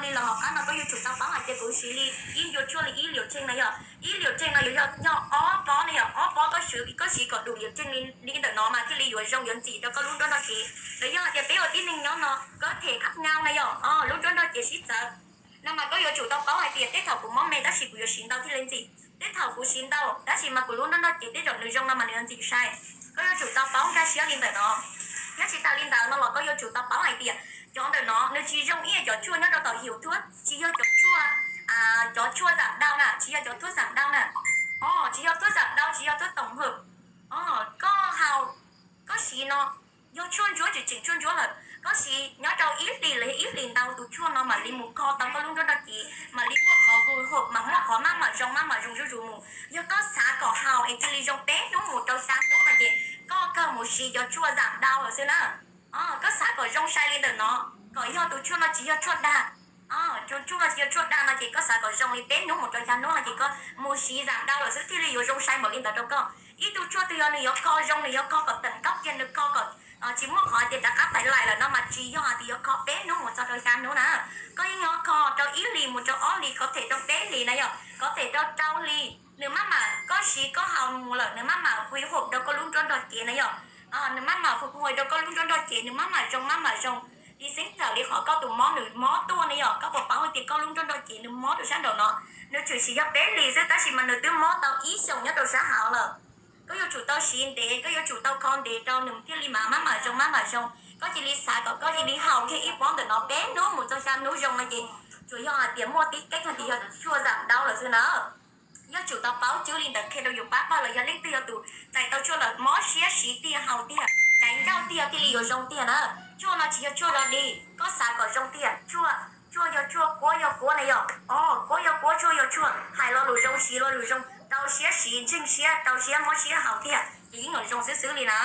Li los hauv qab no koj yuav tsum tau paub hais tias kuv siv li ib ncua tshuaj li ib liam tseej na yom. Ib liam tseej no yuav yog ob pob na yom, ob pob koj siv, koj siv kom dum liam tseej li ntawm no mas thiaj li yuav zoo yuav ntxim rau koj lub nruab nrog cev. Los yog hais tias peb ua tib neeg nyob no koj them khab nyau na yom, lub nruab nrog cev sib txawv no mas koj yuav tsum tau paub hais tias tej thaum kuv mob me tab sis kuv yuav siv ntau thiaj li ntxim, tej thaum kuv siv ntau tab sis mas kuv lub nruab nrog cev tej zaum nws zoo no mas nws yuav ntxim sai. Koj yuav tsum tau paub nkag siab li ntawm no. Thiab tsis tas li ntawd no los koj yuav tsum tau paub hais tias cov ntawm no nws tsis zoo ib yam cov tshuaj nyob rau tom YouTube, tsis yog cov tshuaj, cov tshuaj xam dau na, tsis yog cov thuab xam dau na. Tsis yog thuab xam dau, tsis yog thuab toom hawm. Koj haus, koj siv no yog tshuaj ntsuab tseem tshuaj ntsuab lawm, koj siv nyob rau ib hlis los yog ib hlis ntau tus tshuaj no mam li mus kho tau koj lub nruab nrog cev, mam li muaj qhov kws hom, mam muaj qhov maj mam zoo, maj mam zoo zuj zus mus. Yog koj xav kom haus es cia li zoo peb hnub mus rau xya hnub no ces koj kawg mus siv cov tshuaj xam dau lawm xwb na. Koj xav kom zoo sai li ntawm no, kom yog tus tshuaj no tsis yog tshuaj dag, tus tshuaj no tsis yog tshuaj dag no ces koj xav kom zoo li peb hnub mus rau xya hnub no ces koj mus siv xam dau lawm xwb thiaj li yuav zoo sai npaum li ntawd rau koj. Ib tug tshuaj twg yog nws yuav kho zoo, nws yuav kho kom teem nkaub kiag, nws kho kom tsis muaj qhov hais tias rov qab pais laim lawm no mas tsis yog hais tias yuav kho peb hnub mus txog rau xya hnub na. Koj yeej yuav kho rau ib hlis mus rau ob hlis, kho them rau peb hlis na yom, kho them rau rau hlis, nws maj mam, koj siv koj haus mus lawm nws maj mam fui hom rau koj lub nruab nrog cev na yom. Nws maj mam fui hom rau koj lub nruab nrog cev, nws maj mam zoo, maj mam zoo li xeeb txawm li qhov koj tus mob nws mob tuaj ne yom. Koj puas paub hais tias koj lub nruab nrog cev nws mob rau sab nraum no, nws tseem tsis yog peb hlis xwb tab sis mas nws twb mob tau ib xyoos nyob rau sab hauv lawm. Koj yuav tsum tau siv ntev, koj yuav tsum tau kho ntev rau nws thiaj li mam maj mam zoo, maj mam zoo. Koj cia li xav kom koj cia li haus kiag ib pob ntawm no peb hnub mus txog xya hnub zoo no ces tsuas yog hais tias muaj tib keeb hais tias yog tshuaj xam dau lawm xwb na. Yuav tsum tau paub tswb li ntawd qhia rau yus pab pawg los yog leej twg yog tus txais tau tshuaj lawm, mob siab siv tiag, haus tiag, caiv ncauj tiag thiaj li yuav zoo tiag na. Tshuaj no tsis yog tshuaj dog dig, koj xav kom zoo tiag. Tshuaj, tshuaj yog tshuaj, kuab yog kuab na yom. Kuab yog kuab, tshuaj yog tshuaj, hais lo lus zoo, siv lo lus zoo, rau siab siv, ntseeg siab, rau siab mob siab haus tiag ces yeej yuav zoo xwb xwb li na.